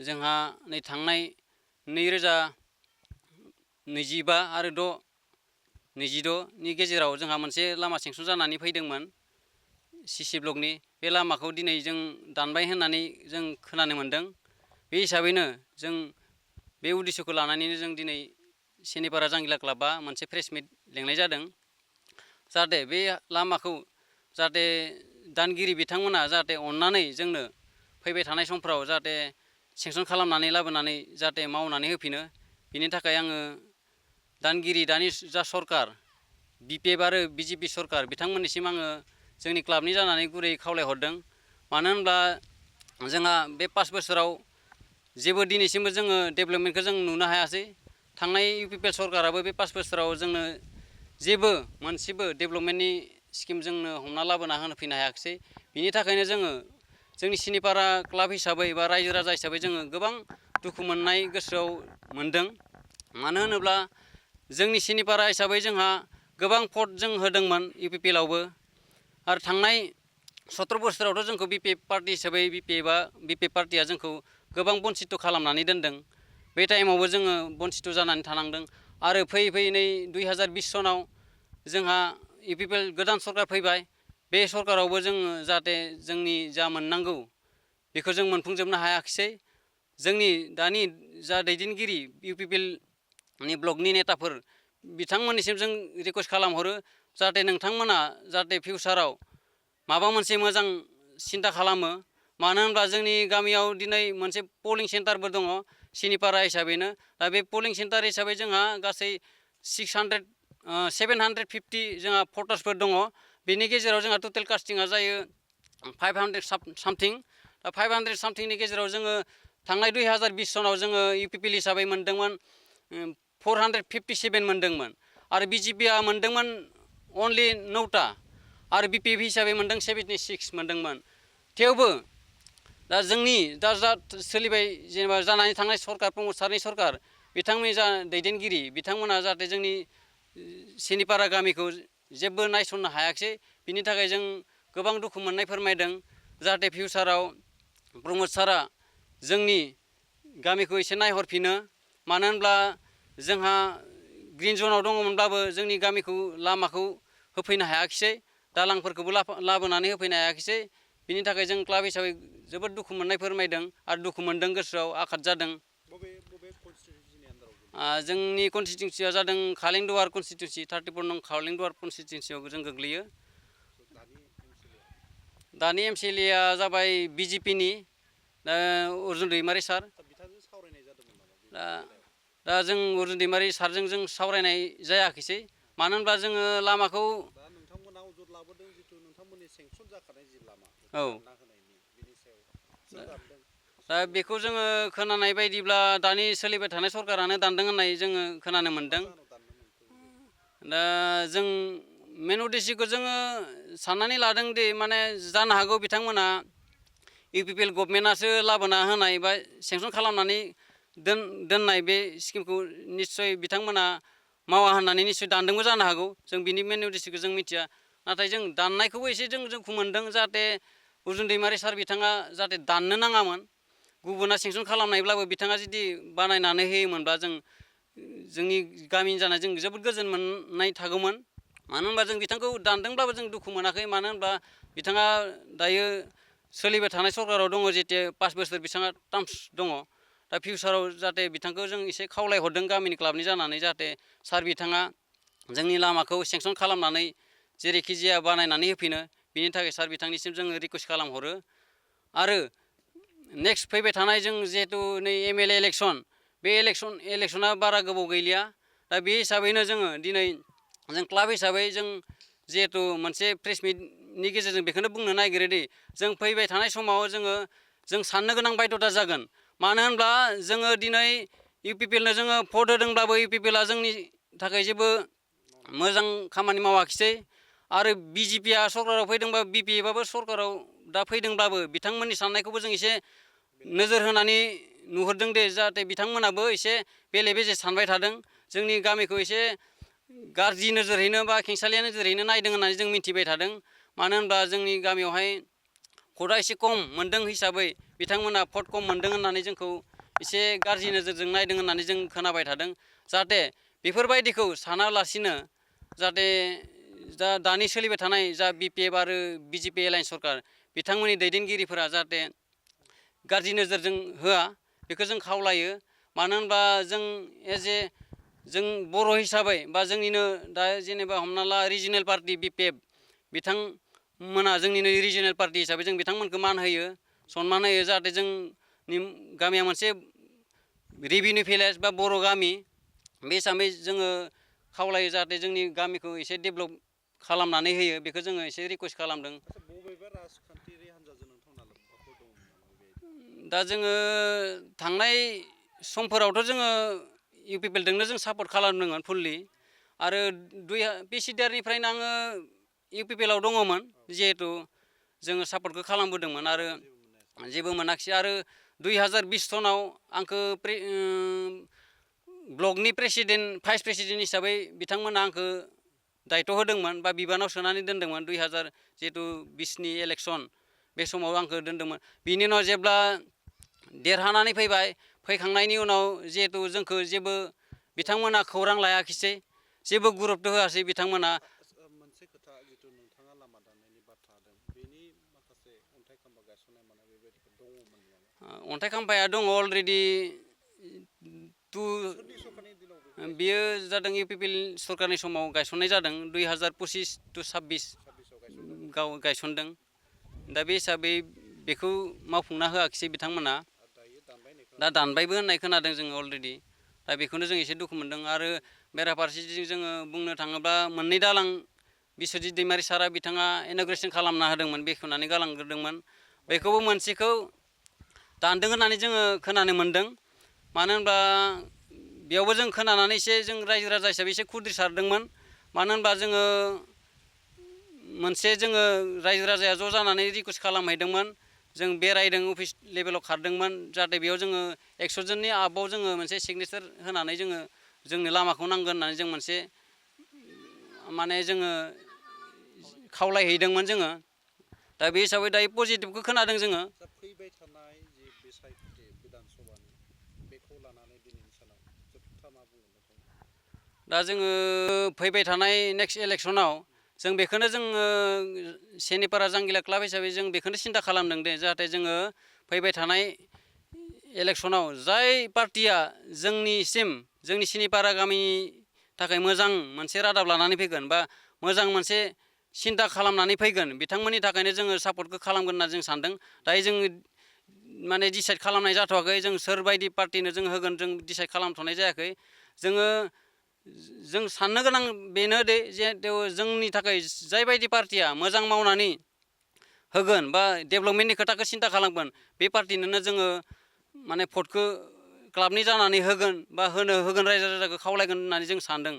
जोंहा नै थांनाय 2025 आरो 26 गेजेराव जोंहा मोनसे लामा सेंसन जानानै फैदोंमोन सिसि ब्लकनि बे लामाखौ दिनै जों दानबाय होननानै जों खोनानो मोनदों। बे हिसाबैनो जों बे उद्देश्यखौ लानानैनो जों दिनै सेनिपारा जांगिला क्लाबा मोनसे प्रेस मिट लेंनाय जादों। जाहाथे बे लामाखौ जाहाथे दानगिरि बिथांमोना जाहाथे अननानै जोंनो फैबाय थानाय समफ्राव जाहाथे सेंसन खालामनानै लाबोनानै जाहाथे मावनानै होफिनो। बिनि थाखाय आङो दानगिरि दानि जा सरकार BPF आरो BJP सरकार बिथांमोननिसिम आङो जोंनि क्लाबनि जानानै गुरै खावलायहरदों। मानो होनब्ला जोंहा बे 5 बोसोराव जेबो दिनैसिमबो जोङो डेभेलपमेन्टखौ जों नुनो हायासै। थांनाय UPPL सरकाराबो बे 5 बोसोराव जोंनो जेबो मोनसेबो डेभेलपमेन्टनि स्किम जोंनो हमना लाबोना होफैनो हायाखिसै। बिनि थाखायनो जोङो जोंनि सिनिपारा क्लाब हिसाबै बा रायजो राजा हिसाबै जोङो गोबां दुखु मोननाय गोसोआव मोनदों। मानो होनोब्ला जोंनि सिनिपारा हिसाबै जोंहा गोबां भट जों होदोंमोन UPPL आवबो आरो थांनाय 17 बोसोरावथ' जोंखौ BPF पार्टी हिसाबै BPF पार्टीया जोंखौ गोबां बन्सित खालामनानै दोनदों। बे टाइमावबो जोङो बन्सित जानानै थानांदों आरो फैयै फैयै नै 2020 सनाव जोंहा UPPL गोदान सरकार फैबाय। बे सरकारावबो जोङो जाहाथे जोंनि जा मोननांगौ बेखौ जों मोनफुंजोबनो हायाखिसै। जोंनि दानि जा दैदेनगिरि UPPLनि ब्लकनि नेताफोर बिथांमोननिसिम जों रिकुवेस्ट खालामहरो जाहाथे नोंथांमोना जाहाथे फिउचाराव माबा मोनसे मोजां सिन्था खालामो। मानो होनब्ला जोंनि गामियाव दिनै मोनसे पलिं सेन्टारबो दङ सिनिपारा हिसाबैनो। दा बे पलिं सेन्टार हिसाबै जोंहा गासै 750 जोंहा भटार्सफोर दङ। बेनि गेजेराव जोंहा टटेल कास्टिंआ जायो 500 सामथिं। दा 500 सामथिंनि गेजेराव जोङो थांनाय 2020 सनाव जोङो UPPL हिसाबै मोनदोंमोन 457 मोनदोंमोन आरो BJPआ मोनदोंमोन अनलि 9टा आरो BPF हिसाबै मोनदों 76 मोनदोंमोन। थेवबो दा जोंनि दा सोलिबाय जेनेबा जानानै थांनाय सरकार प्रमद सारनि सरकार बिथांमोननि जा दैदेनगिरि बिथांमोना जाहाथे जोंनि सिनिपारा गामिखौ जेबो नायसननो हायाखिसै। बिनि थाखाय जों गोबां दुखु मोननाय फोरमायदों। जाहाथे फिउचाराव प्रमद सारा जोंनि गामिखौ एसे नायहरफिनो। मानो होनब्ला जोंहा ग्रिन जनाव दङमोनब्लाबो जोंनि गामिखौ लामाखौ होफैनो हायाखिसै। दालांफोरखौबो लाबोनानै होफैनो हायाखिसै। बिनि थाखाय जों क्लाब हिसाबै जोबोद दुखु मोननाय फोरमायदों आरो दुखु मोनदों, गोसोआव आघात जादों। जोंनि कनस्टिटिउन्सिया जादों खालेंदुवार कनस्टिटिउन्सि 34 नं खालेंदुवार कनस्टिटिउन्सियाव जों गोग्लैयो। दानि MCLA जाबाय BJPनि अर्जुन दैमारि सार। दा जों अर्जुन दैमारि सारजों जों सावरायनाय जायाखिसै। मानो होनब्ला जोङो लामाखौ औ दा बेखौ जोङो खोनानाय बायदिब्ला दानि सोलिबाय थानाय सरकारानो दानदों होननाय जोङो खोनानो मोनदों। दा जों मेन उद्देश्यखौ जोङो साननानै लादों दि माने जानो हागौ बिथांमोना UPPL गभर्नमेन्टआसो लाबोना होनाय बा सेंसन खालामनानै दोननाय बे स्किमखौ निस्सय बिथांमोना मावा होननानै निस्सय दानदोंबो जानो हागौ। जों बिनि मेन उद्देश्यखौ जों मिथिया। नाथाय जों दाननायखौबो एसे जों दुखु मोनदों जाहाथे अर्जुन दैमारि सार बिथाङा जाहाथे दाननो नाङामोन। गुबुना सेंसन खालामनायब्लाबो बिथाङा जुदि बानायनानै होयोमोनब्ला जोंनि गामिनि जानाय जों जोबोद गोजोन मोननाय थागौमोन। मानो होनब्ला जों बिथांखौ दानदोंब्लाबो जों दुखु मोनाखै। मानो होनब्ला बिथाङा दायो सोलिबाय थानाय सरकाराव दङ जेते 5 बोसोर बिथाङा टार्म्स दङ। दा फिउचाराव जाहाथे बिथांखौ जों एसे खावलायहरदों गामिनि क्लाबनि जानानै जाहाथे सार बिथाङा जोंनि लामाखौ सेंसन खालामनानै जेरैखि जाया बानायनानै होफिनो। बिनि थाखाय सार बिथांनिसिम जोङो रिकुवेस्ट खालामहरो। आरो नेक्स्ट फैबाय थानाय जों जिहेतु नै MLA इलेक्सन, बे इलेक्सना बारा गोबाव गैलिया। दा बे हिसाबैनो जोङो दिनै जों क्लाब हिसाबै जों जिहेतु मोनसे प्रेस मिटनि गेजेरजों बेखौनो बुंनो नागिरोदि जों फैबाय थानाय समाव जों साननो गोनां बायध'था जागोन। मानो होनब्ला जोङो दिनै UPPLनो जोङो भट होदोंब्लाबो UPPLआ जोंनि थाखाय जेबो मोजां खामानि मावाखिसै। आरो BJPआ सरकाराव फैदोंबा BPFआबो सरकाराव दा फैदोंब्लाबो बिथांमोननि साननायखौबो जों एसे नोजोर होनानै नुहुरदों दे जाहाथे बिथांमोनाबो एसे बेले बेजे सानबाय थादों। जोंनि गामिखौ एसे गाज्रि नोजोरैनो बा खेंसालिया नोजोरैनो नायदों होननानै जों मिथिबाय थादों। मानो होनब्ला जोंनि गामियावहाय भटआ एसे खम मोनदों हिसाबै बिथांमोना भट खम मोनदों होननानै जोंखौ एसे गाज्रि नोजोरजों नायदों होननानै जों खोनाबाय थादों जाहाथे बेफोरबायदिखौ सानालासिनो जाहाथे दानि सोलिबाय थानाय जा BPF आरो BJP एलायन्स सरकार बिथांमोननि दैदेनगिरिफोरा जाहाथे गाज्रि नोजोरजों होआ बेखौ जों खावलायो मानो होनबा जों जों बर' हिसाबै बा जोंनिनो दा जेनेबा हमना ला रिजिनेल पार्टि BPF बिथांमोना जोंनिनो रिजिनेल पार्टि हिसाबै जों बिथांमोनखौ मान होयो सनमान होयो जाहाथे जोंनि गामिया मोनसे रेभिनिउ भिलेज बा बर' गामि बे हिसाबै जोङो खावलायो जाहाथे जोंनि गामिखौ एसे डेभेलप खालामनानै होयो बेखौ जोङो एसे रिकुवेस्ट खालामदों। दा जोङो थांनाय समफोरावथ' जोङो UPPLजोंनो जों सापर्ट खालामदोंमोन फुललि आरो PCDRनिफ्रायनो आङो UPPLआव दङमोन जिहेथु जोङो सापर्टखौ खालामबोदोंमोन आरो जेबो मोनाखिसै आरो 2020 सनाव आंखौ ब्लकनि प्रेसिडेन्ट भाइस प्रेसिडेन्ट हिसाबै बिथांमोना आंखौ दायथ' होदोंमोन बा बिबानाव सोनानै दोनदोंमोन 2020नि इलेक्सन बे समाव आंखौ दोनदोंमोन बिनि उनाव जेब्ला देरहानानै फैखांनायनि उनाव जिहेतु जोंखौ जेबो बिथांमोना खौरां लायाखिसै जेबो गुरुत्त' होआसै बिथांमोना। मोनसे खोथा जिथु नोंथाङा लामा दाननायनि बाथ्रा होदों बेनि माखासे अन्थाइ खाम्फा गायसननाय मानाय बेबायदिफोर दङमोन नामा? अन्थाइ खाम्फाया दङ अलरेडि बियो जादों UPPL सरकारनि समाव गायसननाय जादों 2025-26 गायसनदों दा बे हिसाबै बेखौ मावफुंना होआखिसै बिथांमोना दा दानबायबो होननाय खोनादों जोङो अलरेडि दा बेखौनो जों एसे दुखु मोनदों आरो बेराफारसेथिं जोङो बुंनो थाङोब्ला मोननै दालां बिस्वजित दैमारि सारा बिथाङा इन'ग्रेसन खालामना होदोंमोन बेखेवनानै गालांग्रोदोंमोन बेखौबो मोनसेखौ दानदों होननानै जोङो खोनानो मोनदों मानो होनब्ला बेयावबो जों खोनानानै एसे जों रायजो राजा हिसाबै एसे खुद्रि सारदोंमोन मानो होनबा जोङो मोनसे जोङो रायजो राजाया ज' जानानै रिकुवेस्ट खालामहैदोंमोन जों बेरायदों अफिस लेभेलाव खारदोंमोन जाहाथे बेयाव जोङो 100 जननि आबाव जोङो मोनसे सिगनेसार होनानै जोङो जोंनो लामाखौ नांगोन होननानै जों मोनसे माने जोङो खावलायहैदोंमोन जोङो दा बे हिसाबै दायो पजिटिभखौ खोनादों जोङो। फैबाय थानाय जे बिसायख'थि बिधान सभानि बेखौ लानानै दिनैनि सानाव जोबथा मा बुंगोन नोंथाङा? दा जोङो फैबाय थानाय नेक्स्ट इलेक्सनाव जों बेखौनो जोङो सेनिपारा जांगिला क्लाब हिसाबै जों बेखौनो सिन्था खालामदों दे जाहाथे जोङो फैबाय थानाय इलेक्सनाव जाय पार्टिया जोंनि सेनिपारा गामिनि थाखाय मोजां मोनसे रादाब लानानै फैगोन बा मोजां मोनसे सिन्था खालामनानै फैगोन बिथांमोननि थाखायनो जोङो सापर्टखौ खालामगोन होनना जों सानदों दायो जोङो माने डिसाइड खालामनाय जाथ'वाखै जों सोरबायदि पार्टिनो जों होगोन जों डिसाइड खालामथ'नाय जायाखै जों साननो गोनां बेनो दे जिहेथु जोंनि थाखाय जायबायदि पार्टिया मोजां मावनानै होगोन बा डेभेलपमेन्टनि खोथाखौ सिन्था खालामगोन बे पार्टिनोनो जोङो माने भटखौ क्लाबनि जानानै होगोन बा होगोन रायजो राजाखौ खावलायगोन होननानै जों सानदों